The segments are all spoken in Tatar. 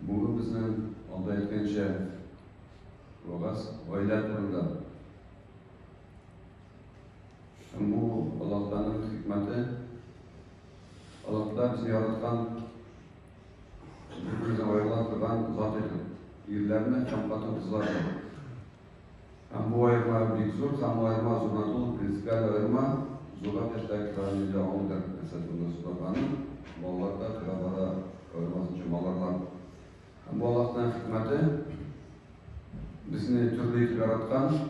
Бүген безнең алда әйткәнчә вәгазь гаилә турында. Һәм бу Аллаһ Тәгаләнең хикмәте. Аллаһ Тәгалә безне яраткан, бер-беребездән аерыла торган зат итеп, ирләрне һәм хатын-кызларны. Һәм бу аерма бик зур, һәм бу аерма зурдан түгел, принципиаль аерма, зуррак яшьтәге кешеләр инде аңлыйдыр нәрсә турында сүз барганын, балалар да тора-бара аермасын чамаларлар. Һәм бу Аллаһның хикмәте, безне төрле итеп яраткан,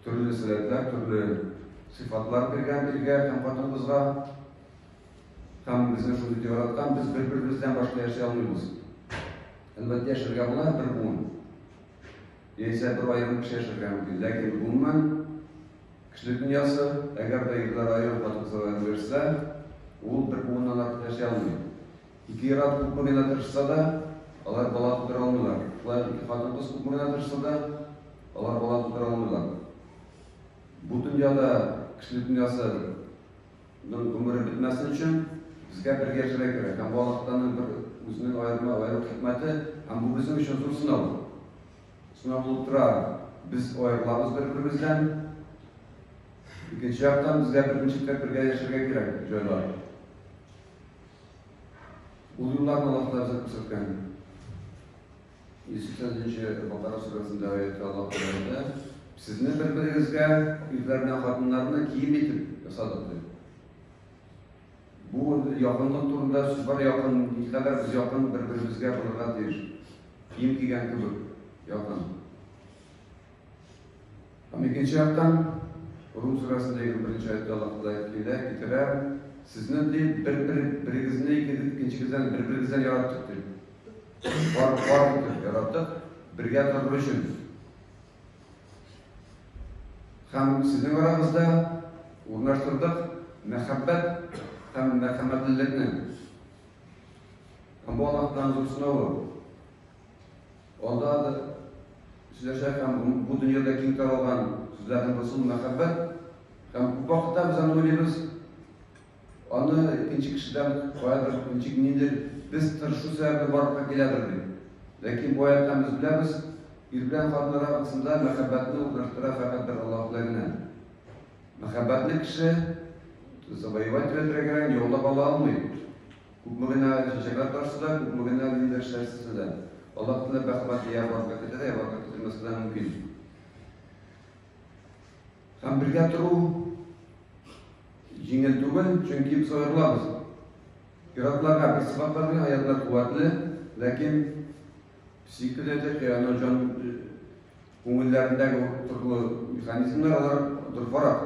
төрле сәләтләр, төрле сыйфатлар биргән иргә һәм хатын-кызга. Һәм безне шундый итеп яраткан, без бер-беребездән башка яши алмыйбыз. Әлбәттә, яшәргә була бер буын. Яисә бер аерым кеше яшәргә мөмкин. Ләкин, гомумән, кешелек дөньясы, әгәр дә ирләр аерым, хатын-кызлар аерым яшәсә, ул бер буыннан артык яши алмый. Ике ир-ат күпме генә тырышса да, алар бала тудыра алмыйлар. Шулай ук ике хатын-кыз күпме генә тырышса да, алар бала тудыра алмыйлар. Бу дөньяда кешелек дөньясы ның гомере бетмәсен өчен, безгә бергә яшәргә кирәк. Һәм бу Аллаһ Тәгаләнең бер үзенең аерма аерым хикмәте, һәм бу безнең өчен зур сынау. Сынау булып тора. Без аерылабыз бер-беребездән. Икенче яктан, безгә берничек тә бергә яшәргә кирәк, җайлап. Ул юлларны Аллаһ Тәгалә безгә күрсәткән. 180 нче Бакара сүрәсендә аятьтә Аллаһ Тәгалә әйтә, Сезне бер-берегезгә ирләр белән хатыннарны кием итеп ясадык, ди. Бу якынлык турында сүз бар, якын, никадәр без якын бер-беребезгә булырга тиеш. Кием кигән кебек якын. Һәм икенче яктан, Рум сүрәсендә 21 нче аятьтә Аллаһ Тәгалә килә, китерә, Сезне, ди, бер-бер берегезне икенчегездән бер-берегездән яраттык, ди. Пар, пар итеп яраттык, бергә торыр өчен. Һәм сезнең арагызда урнаштырдык мәхәббәт һәм мәрхәмәтлелекне. Һәм бу Аллаһтан зур сынавы. Алда да сөйләшә һәм бу дөньяда киң таралган сүзләрнең берсе ул мәхәббәт. Һәм күп вакытта без аны уйлыйбыз, аны икенче кешедән каядыр, ничек ниндидер без тырышу сәбәпле барлыкка киләдер дип. Ләкин бу аяттан без беләбез, ир белән хатын арасында мәхәббәтне урнаштыра фәкать бер Аллаһ белән генә. Мәхәббәтне кеше завоевать дип әйтергә кирәк, яулап ала алмый. Күпме генә чәчәкләр ташыса да, күпме генә ниндидер эшләр эшләсә дә, Аллаһ Тәгалә мәхәббәтне я барлыкка китерә, я барлыкка китермәскә дә мөмкин. Һәм бергә тору җиңел түгел, чөнки без аерылабыз. Ир-атларга бер сыйфатлар биргән, аятлар куәтле, ләкин психика да әйтә, аны җан күңелләрендәге төрле механизмнар алар дорфарак.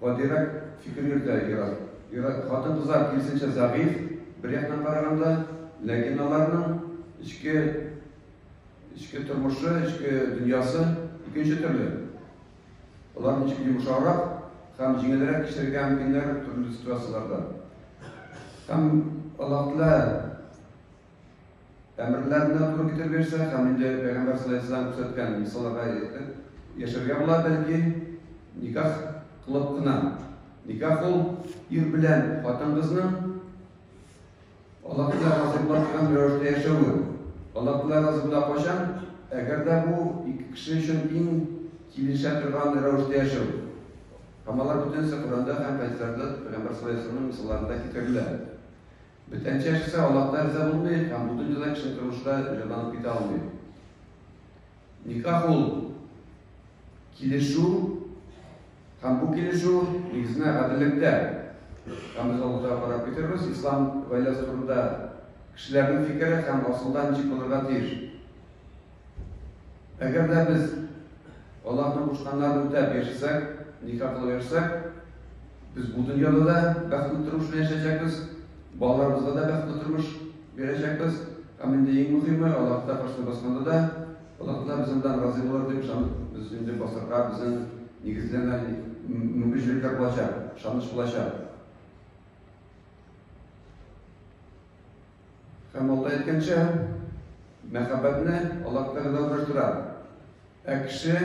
Гадирәк фикер йөртә ир-ат. Ир-ат, хатын-кызлар киресенчә зәгыйфь, бер яктан караганда, ләкин аларның эчке эчке тормышы, эчке дөньясы икенче төрле. Алар ничек йомшаграк һәм җиңелрәк кичерергә мөмкиннәр төрле ситуацияләрдә. Һәм Аллаһ Тәгалә Әмерләренә туры китереп яшәсә һәм инде Пәйгамбәр саллаллаһу алейһи күрсәткән мисалларга яшәргә була, бәлки никах кылып кына. Никах ул ир белән хатын-кызның Аллаһ Тәгалә разый була торган рәвештә яшәве. Аллаһ Тәгалә разый була кайчан? Әгәр дә бу ике кеше өчен иң килешә торган рәвештә яшәү. Һәм алар бөтенесе Коръәндә һәм хәдисләрдә Пәйгамбәр саллаллаһу алейһи вәсәлләмнең мисалларында китерелә. Бүтәнчә яшәсә, Аллаһ та риза булмый һәм бу дөньяда кешенең тормышы да җайланып китә алмый. Никах ул килешү һәм бу килешү нигезенә гаделлектә. Һәм без алда карап китербез, ислам гаиләсе турында кешеләрнең фикере һәм асылда ничек булырга тиеш. Әгәр дә без Аллаһның кушканнарын үтәп яшәсәк, никах кылып яшәсәк, без бу дөньяда да бәхетле тормыш белән яшәячәкбез, балаларыбызга да бәхетле тормыш бирәчәкбез. Һәм инде иң мөһиме, Аллаһ Тәгалә каршына басканда да, Аллаһ Тәгалә безнең белән разый булыр дип ышанып, без инде басарга безнең нигезләмә мөмкинчелекләр булачак, ышаныч булачак. Һәм алда әйткәнчә, мәхәббәтне Аллаһ Тәгалә урнаштыра. Ә кеше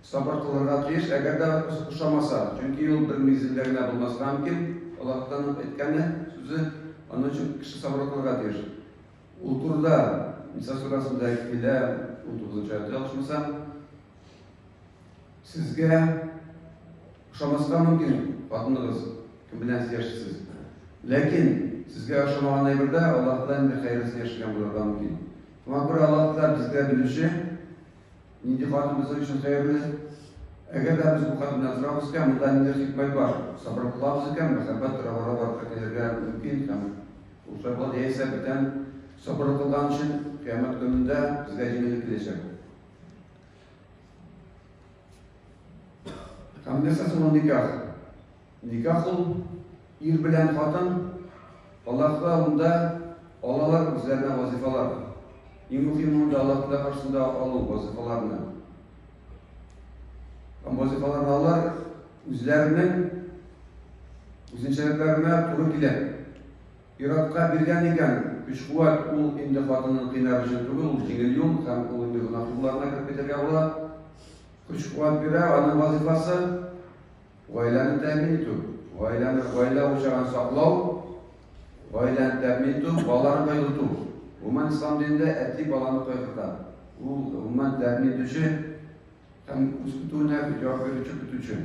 сабыр кылырга тиеш, әгәр дә ошамаса, чөнки ул бер мизгелдә генә булмаска мөмкин, Аллаһ Тәгаләнең әйткәне, сүзе, аның өчен кеше сабыр кылырга тиеш. Ул турыда Ниса сүрәсендә килә, 19 аятта ялгышмасам, сезгә ошамаска мөмкин хатыныгыз, кем белән сез яшисез. Ләкин сезгә ошамаган әйбердә Аллаһ Тәгалә инде хәерлесен яшергән булырга мөмкин. Шуңа күрә Аллаһ Тәгалә безгә белүче, нинди хатын безнең өчен хәерле. Әгәр дә без бу хатын белән торабыз икән, монда ниндидер хикмәт бар. Сабыр кылабыз икән, мәхәббәт тора-бара барлыкка килергә мөмкин һәм ул шулай була. Яисә бүтән сабыр кылган өчен кыямәт көнендә безгә җиңеллек киләчәк. Һәм нәрсә соң ул никах? Никах ул ир белән хатын Аллаһ алдында алалар үзләренә вазифалар. Иң мөһиме монда Аллаһ Тәгалә каршысында алу вазифаларны. Һәм вазифаларны алар үзләренең үзенчәлекләренә туры килә. Ир-атка биргән икән, көч-куәт ул инде хатынын кыйнар өчен түгел, ул җиңел юл һәм ул инде гөнаһ юлларына кереп китәргә була. Көч-куәт бирә, аның вазифасы гаиләне тәэмин итү, гаиләне, гаилә учагын саклау, гаиләне тәэмин итү, балаларны кайгырту. Гомумән, ислам динендә әти баланы кайгырта. Ул гомумән тәэмин итүче һәм үз көтүенә җавап бирүче көтүче.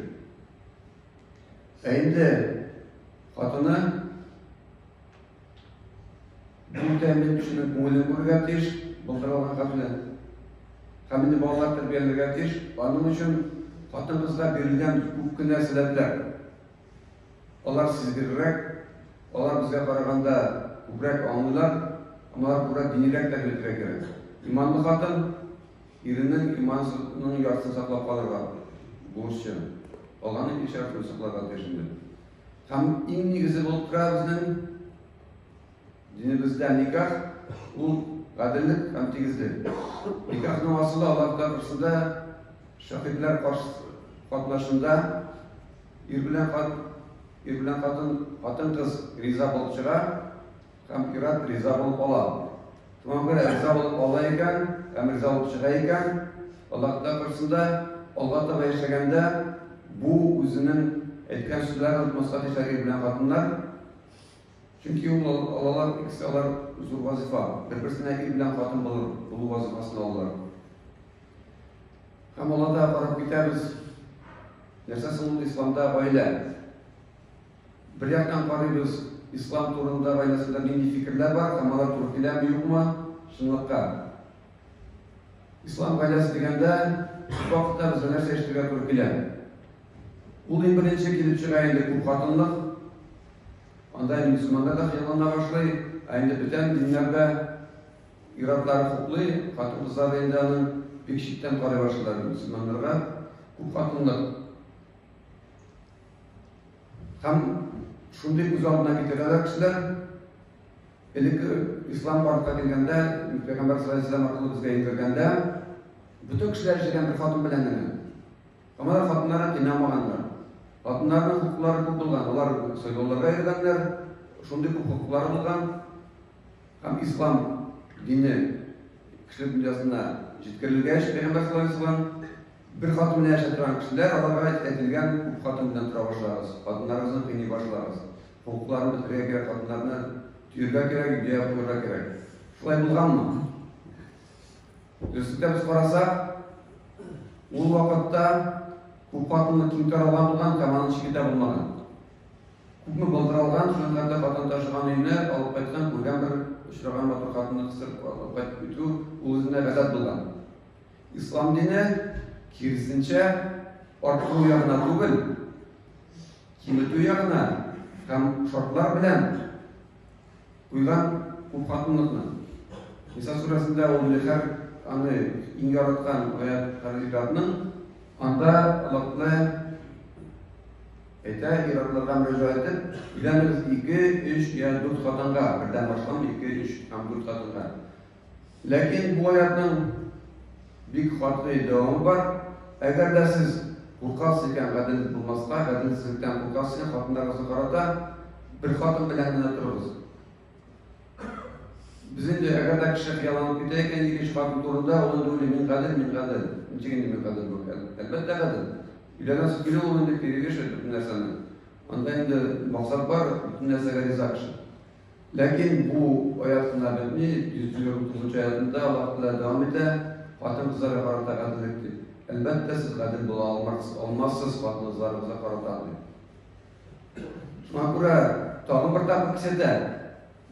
Ә инде хатыны бу тәэмин итүченең күңелен күрергә тиеш, булдырылган хәтле. Һәм инде балалар тәрбияләргә тиеш. Аның өчен хатын-кызга бирелгән күп кенә сәләтләр. Алар сизгеррәк, алар безгә караганда күбрәк аңлыйлар, һәм алар күбрәк динирәк тә итәргә кирәк. Иманлы хатын иренең иманының яртысын саклап калырга бурычы. Калганын икенче яртысын сакларга тиеш инде. Һәм иң нигезе булып тора безнең динебездә никах, ул гаделлек һәм тигезлек. Никахның асылы Аллаһ каршысында шаһидләр катнашында ир белән хат, ир белән хатын, хатын-кыз риза булып чыга һәм ир-ат риза булып ала. Шуңа күрә риза булып ала икән һәм риза булып чыга икән, Аллаһ каршысында алга таба яшәгәндә бу үзенең әйткән сүзләрен онытмаска тиешләр ир белән хатыннар. Чөнки ул алалар, икесе алар зур вазифа. Бер-берсенә ир белән хатын булыр, булу вазифасын алалар. Һәм аларда карап китәбез. Нәрсә соң ул исламда гаилә? Бер яктан карыйбыз, ислам турында гаиләсендә нинди фикерләр бар һәм алар туры киләме, юкмы чынлыкка. Ислам гаиләсе дигәндә, күп вакытта безгә нәрсә ишетергә туры килә? Ул иң беренче килеп чыга инде күп хатынлык. Анда инде мөселманнар да хыяллана башлый, ә инде бүтән диннәрдә ир-атлар хуплый, хатын-кызлар инде аның бик читтән карый башлыйлар мөселманнарга. Күп хатынлык. Һәм шундый күз алдына китерәләр кешеләр. Элекке ислам барлыкка килгәндә, Пәйгамбәр саллаллаһу алейһи аркылы безгә иңдергәндә, бөтен кешеләр яшәгән бер хатын белән генә. Һәм алар хатыннарын кыйнамаганнар. Хатыннарның хокуклары күп булган. Алар сайлауларга йөргәннәр, шундый күп хокуклары булган. Һәм ислам дине кешелек дөньясына җиткерелгәч, Пәйгамбәр саллаллаһу алейһи бер хатын белән яшәп торган кешеләр, аларга әйтелгән, күп хатын белән тора башлагыз, хатыннарыгызны кыйный башлагыз. Хокукларын бетерергә кирәк, хатыннарны төерергә кирәк, өйдә куярга кирәк. Шулай булганмы? Дөреслектә без карасак, ул вакытта күп хатынлы киң таралган булган һәм аның чиге дә булмаган. Күпме булдыралган, шуның хәтле хатын ташыган өенә алып кайткан, күргән бер очраган матур хатынны кысып алып кайтып китү ул үзенә гадәт булган. Ислам дине киресенчә арттыру ягына түгел, киметү ягына һәм шартлар белән куйган күп хатынлыкны. Ниса сүрәсендә ул һәр аны иң яраткан аят һәр ир-атның анда Аллаһ әйтә, ир-атларга мөрәҗәгать итеп, өйләнегез 2, 3 я 4 хатынга, бердән башланмый, 2, 3 һәм 4 хатынга. Ләкин бу аятның бик катгый дәвамы бар. Әгәр дә сез куркасыз икән гадел булмаска, гаделсезлектән куркасыз икән, хатыннарыгызны карата бер хатын белән генә торыгыз. Без инде әгәр дә кеше хыялланып китә икән икенче хатын турында, ул инде уйлый, мин гадел, мин гадел. Ничек инде мин гадел бу? Әлбәттә гадел. Өйләнәсе килү ул инде перевешивает бөтен нәрсәне. Анда инде максат бар, бөтен нәрсәгә риза кеше. Ләкин бу аят кына бетми, 129 аятында Аллаһ Тәгалә дәвам итә, хатын-кызларга карата гаделлек дип. Әлбәттә, сез гадел була алмассыз хатын-кызларыгызга карата дип. Шуңа күрә тагын бер тапкыр кисәтә.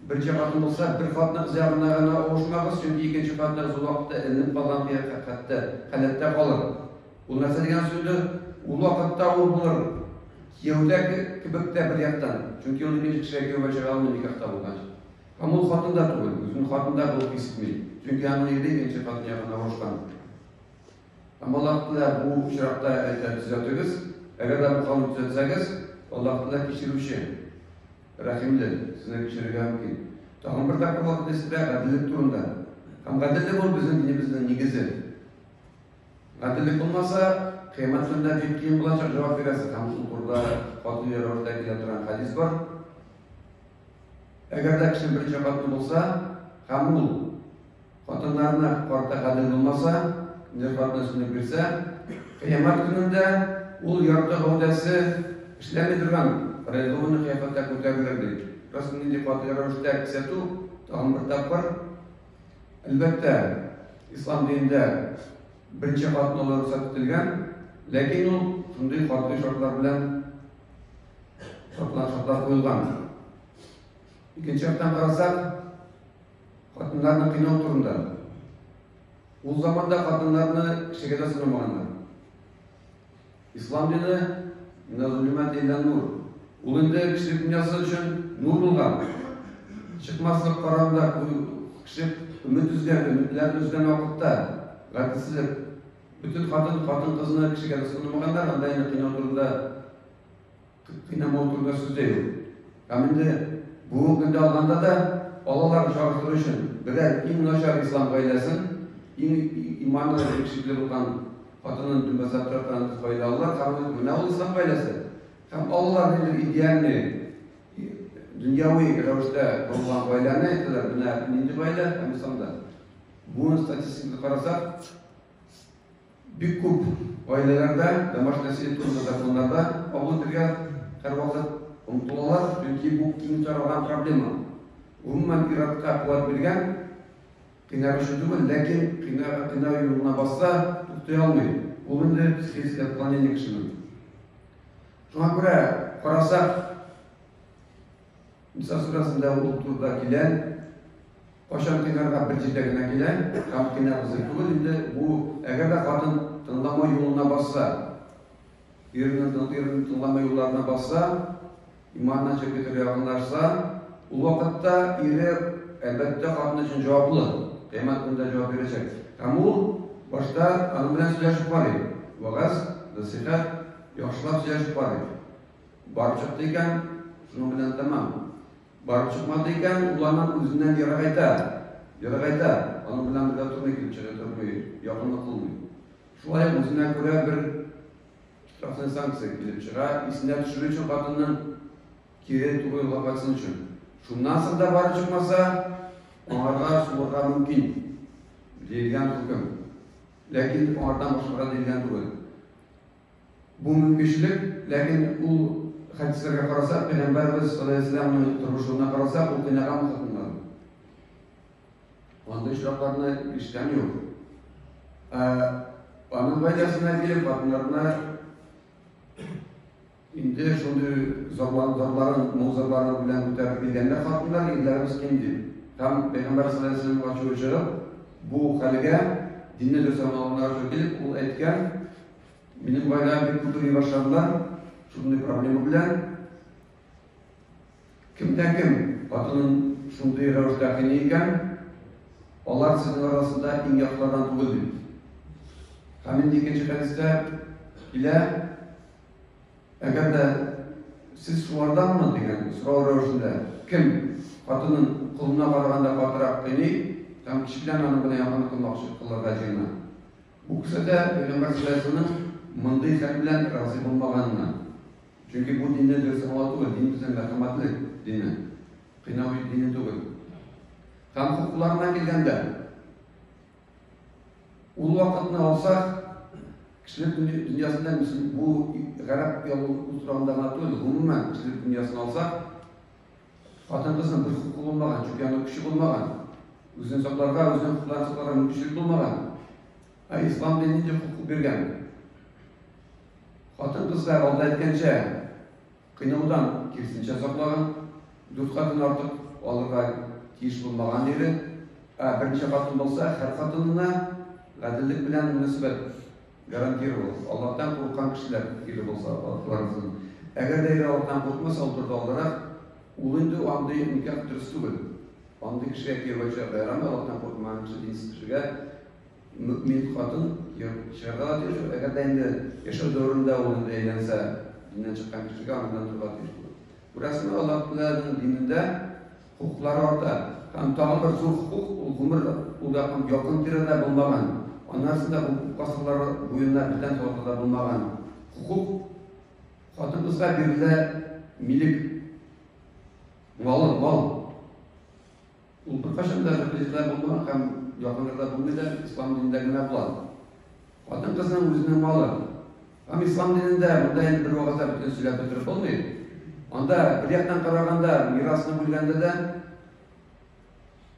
Берничә хатын булса, бер хатыныгыз ягына гына авышмагыз, чөнки икенче хатыныгыз ул вакытта эленеп калган кыяфәттә, халәттә калыр. Ул нәрсә дигән сүз инде? Ул вакытта ул булыр кияүдә кебек тә бер яктан. Чөнки ул икенче кешегә кияүгә чыга алмый никахта булгач. Һәм ул хатын да түгел, үзен хатын да булып хис итми. Чөнки аның ире икенче хатын ягына авышкан. Һәм Аллаһ Тәгалә бу очракта әйтә, төзәтегез. Әгәр дә бу хәлне төзәтсәгез, Аллаһ Тәгалә кичерүче, рәхимле, сезне кичерергә мөмкин. Тагын бер тапкыр вакыт истә гаделлек турында. Һәм гаделлек ул безнең динебезнең нигезе. Гаделлек булмаса, кыямәт көнендә бик кыен булачак җавап бирәсе. Һәм шул турыда катгый рәвештә килә торган хәдис бар. Әгәр дә кешенең берничә хатыны булса, һәм ул хатыннарына карата гадел булмаса, инде хатыны өстенлек бирсә, кыямәт көнендә ул ярты гәүдәсе эшләми торган парализованный кыяфәттә күтәрелер ди. Рас нинди катгый рәвештә кисәтү, тагын бер тапкыр. Әлбәттә, ислам динендә берничә хатын алу рөхсәт ителгән, ләкин ул шундый катгый шартлар белән шартлар, шартлар куелган. Икенче яктан карасак, хатыннарны кыйнау турында. Ул заманда хатыннарны кешегә дә санамаганнар. Ислам дине миназулимат илә нур. Ул инде кешелек дөньясы өчен нур булган. Чыкмаслык караңгыда кеше өмет өзгән, өметләрен өзгән вакытта гаделсезлек бөтен хатын, хатын-кызны кешегә дә санамаганнар, анда инде кыйнау турында кыйнамау турында сүз дә юк. Һәм инде бүгенге көндә алганда да алалар чагыштыру өчен берәр иң начар ислам гаиләсен, иң иманлы, шикле булган хатынын дөмбәсләп торган гаилә алалар һәм менә ул ислам гаиләсе. Һәм алалар ниндидер идеальный дөньяви рәвештә корылган гаиләне әйтәләр, менә нинди гаилә һәм исламда. Бүген статистиканы карасак, бик күп гаиләләрдә домашний насилие турында законнарда кабул итәргә һәрвакыт омтылалар, чөнки бу киң таралган проблема. Гомумән, ир-атка куәт биргән кыйнар өчен түгел, ләкин кыйнар, кыйнау юлына басса, туктый алмый. Ул инде психическое отклонение кешенең. Шуңа күрә карасак, Ниса сүрәсендә ул турыда килә. Кайчан кыйнарга бер җирдә генә килә, һәм кыйнар үзе түгел инде, бу әгәр дә хатын тыңламау юлына басса, иренең иренең тыңламау юлларына басса, иманыннан чыгып китәргә якынлашса, ул вакытта ире әлбәттә хатын өчен җаваплы, кыямәт көнендә җавап бирәчәк. Һәм ул башта аның белән сөйләшеп карый. Вәгазь, нәсыйхәт, яхшылап сөйләшеп карый. Барып чыкты икән, шуның белән тәмам. Барып чыкмады икән, ул аннан үзеннән ерагайта. Ерагайта. Аның белән бергә тормый, килеп чыга тормый, якынлык кылмый. Шулай ук үзенә күрә бер штрафный санкция килеп чыга, исенә төшерү өчен хатынның кире туры юлга кайтсын өчен. Шуннан соң да барып чыкмаса, аңарга сугырга мөмкин диелгән хөкем. Ләкин аңардан башкарга диелгән түгел. Бу мөмкинчелек, ләкин ул хәдисләргә карасак, Пәйгамбәрбез саллаллаһу алейһи тормышына карасак, ул кыйнаган хатыннарын. Андый очракларны ишеткән юк. Ә аның гаиләсенә килеп, хатыннарына инде шундый зарларын, моң-зарларын белән күтәреп килгәннәр хатыннар, ирләребез ким дип. Һәм Пәйгамбәр саллаллаһу алейһи вәсәлләм ачуы чыгып, бу хәлгә динне дөрес аңлавына ачуы килеп, ул әйткән, Минем гаиләм бик күп йөри башладылар, шундый проблема белән. Кемдә кем хатынын шундый рәвештә кыйный икән, алар сезнең арасында иң яхшылардан түгел дип. Һәм инде икенче хәдистә килә, әгәр дә сез шуларданмы дигән сорау рәвешендә, кем хатынын колына караганда катырак кыйный һәм кеше белән аның белән якынлык кылмакчы кылырга җыена. Бу күрсәтә Пәйгамбәр саллаллаһу мондый хәл белән разый булмаганына. Чөнки бу динне дөрес аңлау түгел, дин безнең мәрхәмәтле дине. Кыйнау дине түгел. Һәм хокукларына килгәндә, ул вакытны алсак, кешелек дөньясында бу гарәп утравында гына түгел, гомумән кешелек дөньясын алсак, Хатын-кызның бер хокукы булмаган, чөнки аның көче булмаган. Үзен сакларга, үзенең хокукларын сакларга мөмкинчелек булмаган. Ә ислам дине нинди хокук биргән? Хатын-кызга алда әйткәнчә, кыйнаудан киресенчә саклаган, дүрт хатын артык алырга тиеш булмаган ире. Ә берничә хатын булса, һәр хатынына гаделлек белән мөнәсәбәт гарантировал. Аллаһтан курыккан кешеләр ире булса, аларның. Әгәр дә ире Аллаһтан курыкмаса, ул торды алдарак, ул инде андый никах дөрес түгел. Андый кешегә кияүгә чыгарга ярамый, Аллаһтан курыкмаган кеше, динсез кешегә мөэмин хатын чыгарга да тиеш. Әгәр дә инде яшәү дәверендә ул инде әйләнсә, диннән чыккан кешегә аның белән торырга тиеш була. Күрәсеңме, Аллаһ Тәгаләнең динендә хокуклары арта. Һәм тагын бер зур хокук, ул гомер ул якын, якын тирәдә булмаган. Аннан соң да бу күп гасырлар буена бүтән халыкларда булмаган хокук хатын-кызга бирелә милек, малы, мал. Ул беркайчан да беркайда булмаган һәм якыннарда булмый да, ислам динендә генә була. Хатын-кызның үзенең малы. Һәм ислам динендә монда инде бер вәгазьдә бөтен сөйләп бетереп булмый. Анда бер яктан караганда мирасны бүлгәндә дә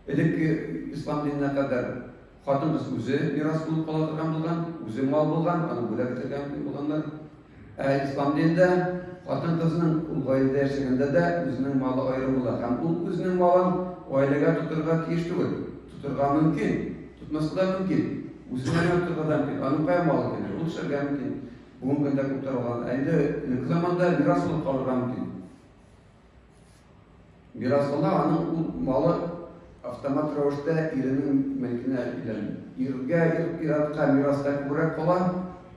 элекке ислам диненә кадәр хатын-кыз үзе мирас булып кала торган булган, үзе мал булган, аны бүләк итәргә мөмкин булганнар. Ә ислам динендә хатын-кызның ул гаиләдә яшәгәндә дә үзенең малы аерым була һәм ул үзенең малын гаиләгә тотырга тиеш түгел. Тотырга мөмкин, тотмаска да мөмкин. Үзенә генә тотырга да мөмкин. Аның кая малы килер? Ул эшләргә мөмкин. Бүгенге көндә күп таралган. Ә инде элекке заманда мирас булып калырга мөмкин. Мирас кала, аның ул малы автомат рәвештә иренең мөлкенә әйләнә. Иргә, ир-атка мираска күбрәк кала,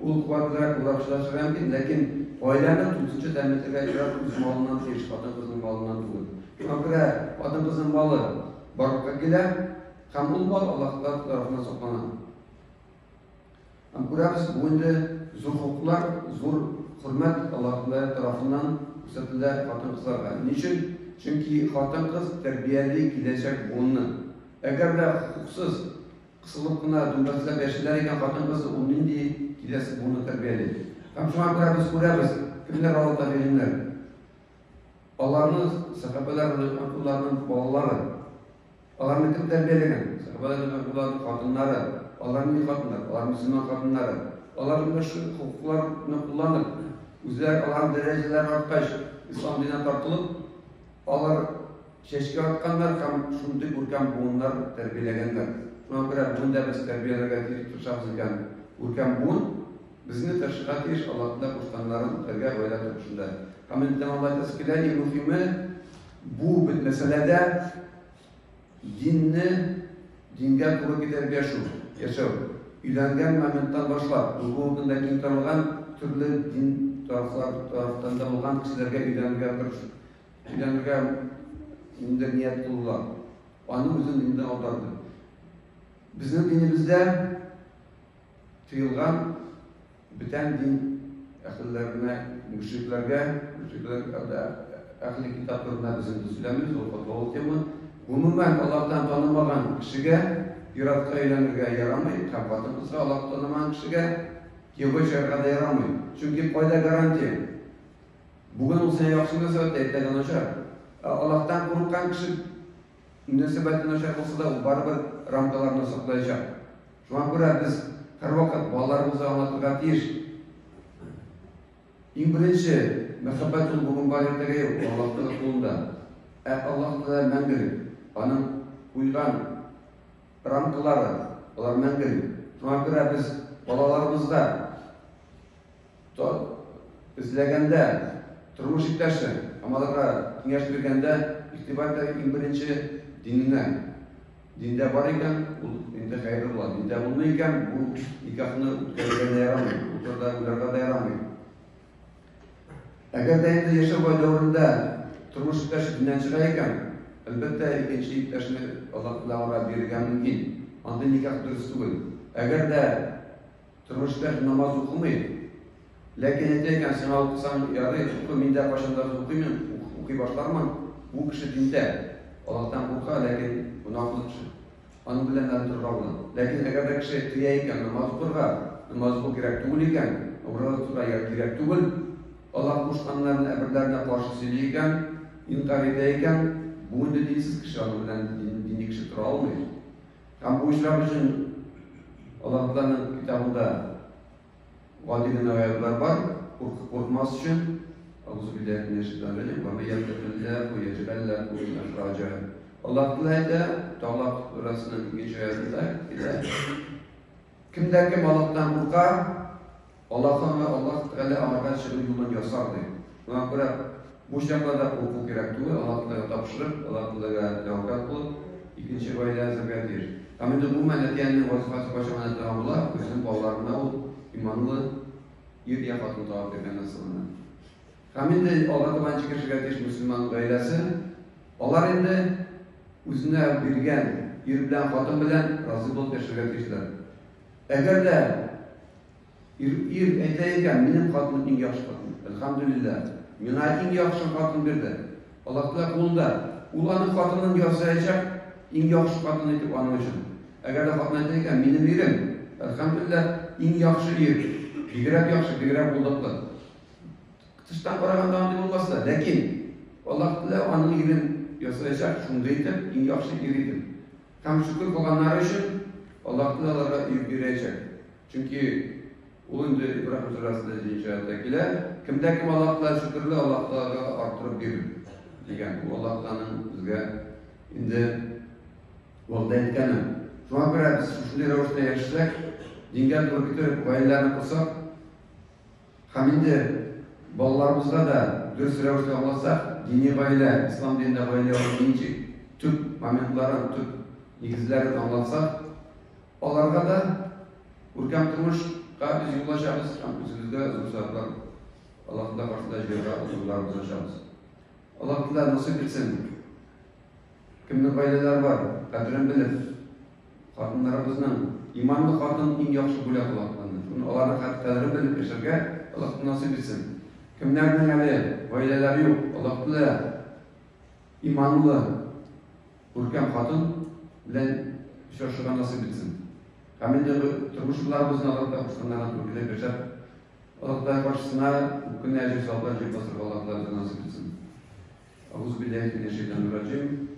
ул куәтлерәк буларак эшләшергә мөмкин, ләкин гаиләне тулысынча тәэмин итәргә ир-ат үз малыннан тиеш, хатын-кызның малыннан түгел. Шуңа күрә хатын-кызның малы барлыкка килә һәм ул мал Аллаһ тарафыннан саклана. Һәм күрәбез, бу инде зур хокуклар, зур хөрмәт Аллаһ Тәгалә тарафыннан күрсәтелә хатын-кызларга. Ни өчен? Чөнки хатын-кыз тәрбияли киләчәк буынны. Әгәр дә хокуксыз, кысылып кына дөмбәсләп яшиләр икән хатын-кыз, ул нинди киләсе буынны тәрбияли? Һәм шуңа күрә без күрәбез, кемнәр алар табигыйннәр? Аларны сәхабәләр радиаллаһу балалары. Аларны кем тәрбияләгән? Сәхабәләр радиаллаһу хатыннары. Алар нинди хатыннар? Алар мөселман хатыннары. Алар менә шу хокукларны кулланып, үзләре аларның дәрәҗәләре арткач, ислам диненә тартылып, алар чәчкә атканнар һәм шундый күркәм буыннар тәрбияләгәннәр. Шуңа күрә бүген дә без тәрбияләргә тырышабыз икән, күркәм буын безне тырышырга тиеш Аллаһ Тәгалә кушканнарын үтәргә гаилә тормышында. Һәм инде тәмамлап әйтәсе килә, иң мөһиме бу бит мәсьәләдә динне дингә туры китереп яшәү, яшәү. Өйләнгән моменттан башлап, бүгенге көндә киң таралган төрле дин тарафлар тарафтан да булган кешеләргә өйләнергә тырыш, өйләнергә инде ният кылулар. Аны үзен диндән аударды. Безнең динебездә тыелган бүтән дин әһелләренә, мөшрикләргә, мөшрикләр әһле китап турында без инде сөйләмибез, ул катлаулы тема. Гомумән, Аллаһтан танымаган кешегә ир-атка өйләнергә ярамый, һәм хатын-кызга Аллаһ танымаган кешегә кияүгә чыгарга да ярамый. Чөнки кайда гарантия? Бүген ул сиңа яхшы мөнәсәбәттә, иртәгә начар. Ә Аллаһтан курыккан кеше мөнәсәбәте начар булса да, ул барыбер рамкаларны саклаячак. Шуңа күрә без һәрвакыт балаларыбызга аңлатырга тиеш. Иң беренче мәхәббәт ул бүген бар, иртәгә юк, ул Аллаһ Тәгалә кулында. Ә Аллаһ Тәгалә мәңгелек. Аның куйган рамкалары, алар мәңгелек. Шуңа күрә без балаларыбызга эзләгәндә, тормыш иптәше һәм аларга киңәш биргәндә игътибар итәргә иң беренче диненә. Диндә бар икән, ул инде хәерле була. Диндә булмый икән, бу никахны үткәрергә дә ярамый, ул турыда уйларга да ярамый. Әгәр дә инде яшәү бай дәверендә тормыш иптәше диннән чыга икән, әлбәттә, икенче иптәшне Аллаһ Тәгалә бирергә мөмкин. Андый никах дөрес түгел. Әгәр дә тормыш иптәше намаз укымый, ләкин әйтә икән, сиңа укысаң ярый, укы, мин дә кайчандыр укыймын, укый башлармын, бу кеше диндә, Аллаһтан курка, ләкин гөнаһлы кеше. Аның белән әле торырга була. Ләкин әгәр дә кеше тыя икән намаз укырга, намаз уку кирәк түгел икән, ураза тотарга кирәк түгел, Аллаһ кушканнарны, әмерләренә каршы сөйли икән, инкарь итә икән, Бу инде динсез кеше, аның белән дини кеше тора алмый. Һәм бу очрак өчен Аллаһ Тәгаләнең китабында гади генә аятлар бар, куркмас өчен. Әгъузу биллаһи минәш шайтанир раҗим. Ва мә яттакиллаһу яҗгал ләһу мәхраҗа. Аллаһ Тәгалә әйтә, Талак сүрәсенең икенче аятында килә. Кемдә кем Аллаһтан курка, Аллаһ аңа Аллаһ Тәгалә аңарга чыгу юлын ясар ди. Шуңа күрә бу чакларда курку кирәк түгел, Аллаһ Тәгаләгә тапшырып, Аллаһ Тәгаләгә тәвәккәл кылып, икенче гаилә әзерләргә тиеш. Һәм инде гомумән әти-әнинең вазифасы кайчан гына тәмам була, үзенең балаларына ул иманлы ир я хатын табып биргәннән соң гына. Һәм инде алга таба ничек яшәргә тиеш мөселман гаиләсе? Алар инде үзенә биргән ир белән хатын белән разый булып яшәргә тиешләр. Әгәр дә ир, ир әйтә икән, минем хатыным иң яхшы хатын. Әлхәмдүлилләһ. Миңа иң яхшы хатын бирде. Аллаһ Тәгалә кулында. Ул аның хатынын ясаячак иң яхшы хатын итеп аның өчен. Әгәр дә хатын әйтә икән, минем ирем, әлхәмдүлилләһ, иң яхшы ир. Бигрәк яхшы, бигрәк булдыклы. Тыштан караганда андый булмас та, ләкин Аллаһ Тәгалә аның ирен ясаячак шундый итеп, иң яхшы ир итеп. Һәм шөкер кылганнары өчен Аллаһ Тәгалә аларга өеп бирәчәк. Чөнки ул инде Ибраһим сүрәсендә җиденче аятта килә, кемдә кем Аллаһ Тәгалә шөкерле, Аллаһ Тәгаләгә арттырып бирер дигән. Ул Аллаһ Тәгаләнең безгә инде вәгъдә иткәне. Шуңа күрә без шушындый рәвештә яшәсәк, дингә туры китереп гаиләләрне корсак, Һәм инде балаларыбызга да дөрес рәвештә аңлатсак, дини гаилә, ислам динендә гаилә ул ничек, төп моментларын, төп нигезләрен аңлатсак, аларга да күркәм тормышка без юл ачабыз һәм үзебезгә зур саваплар Аллаһ Тәгалә каршында җыярга юлларыбыз ачабыз. Аллаһ Тәгалә насыйп итсен. Кемнең гаиләләре бар, кадерен белеп, хатыннарыбызның иманлы хатын иң яхшы бүләк Аллаһтан. Шуны аларның кадерен белеп яшәргә Аллаһ насыйп итсен. Кемнәрнең әле гаиләләре юк, Аллаһ Тәгалә иманлы, күркәм хатын белән очрашырга насыйп итсен. Һәм инде тормышларыбызны Аллаһ Тәгалә кушканнардан туры килеп яшәп, Аллаһ Тәгалә каршысына күп кенә әҗер-саваплар җыеп басарга Аллаһ Тәгалә насыйп итсен. Әгъузу билләһи минәш шәйтанир раҗим.